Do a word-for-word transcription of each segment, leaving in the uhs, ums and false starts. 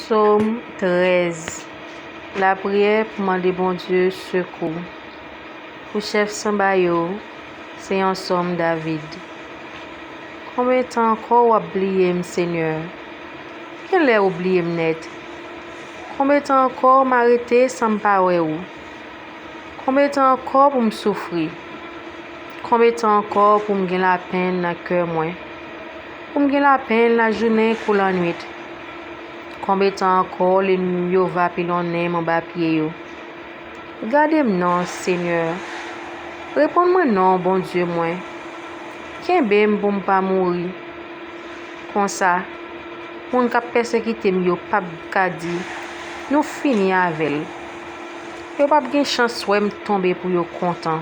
Sòm trèz. Lapriyè pou mande Bondye sekou. Pou chèf sanba yo, se yon sòm David. Konbyen tan ankò w ap bliye m, Senyè? Genlè ou bliye m nèt. Konbyen tan ankò m a rete san m pa wè ou? Konbyen tan ankò pou m soufri? Konbyen tan ankò pou m gen lapenn nan kè mwen? Pou m gen lapenn lajounen kou lannwit? Konbyen tan ankò lènmi m yo va pilonnen m anba pye yo? Gade m non, Senyè. Reponn mwen non, Bondye mwen. Kenbe m pou m pa mouri. Konsa, moun k ap pèsekite m yo p ap ka di, "Nou fini avè l." Yo p ap gen chans wè m tonbe pou yo kontan.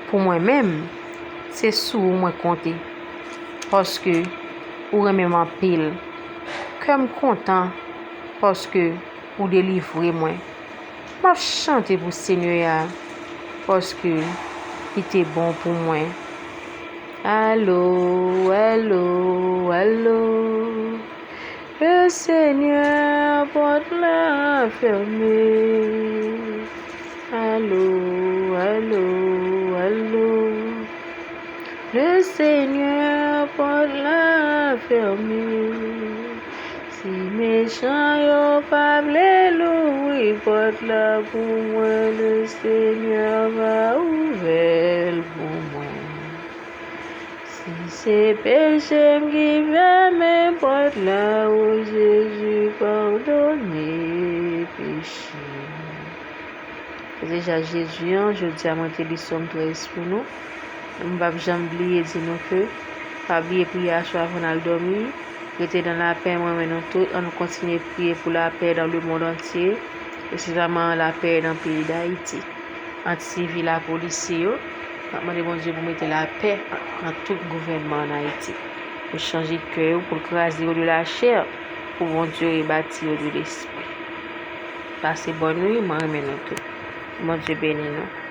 Pou mwen menm, se sou ou mwen konte, paske ou renmen m anpil. Kè m kontan, paske ou delivre mwen. M ap chante pou Senyè a, paske li te bon pou mwen. Alo, alo, alo. Le Seigneur porte la fermée. Alo, alo, alo. Le Seigneur porte la fermée. Si mechan yo pa vle louvri pòt la pou mwen, le Seigneur va ouvè l pou mwen. Si se peche m ki fèmen pòt la, o Jezi, padone peche m. Deja Jezi an, jodi a mwen te li Sòm trèz pou nou. M p ap janm bliye di nou ke, pa bliye priyè aswè avan n al dòmi. Rete nan lapè, mwen renmen nou tout. Ann kontinye priye pou lapè dans le monde entier, presizeman lapè nan peyi Dayiti. Ant sivil ak polisye yo, n ap mande Bondye pou mete lapè nan tout gouvènman ann Ayiti. Pou chanje kè yo, pou l kraze yo de lachè, pou Bondye rebati yo de lespri. Pase bòn nwi, mwen renmen nou tout. Bondye beni nou.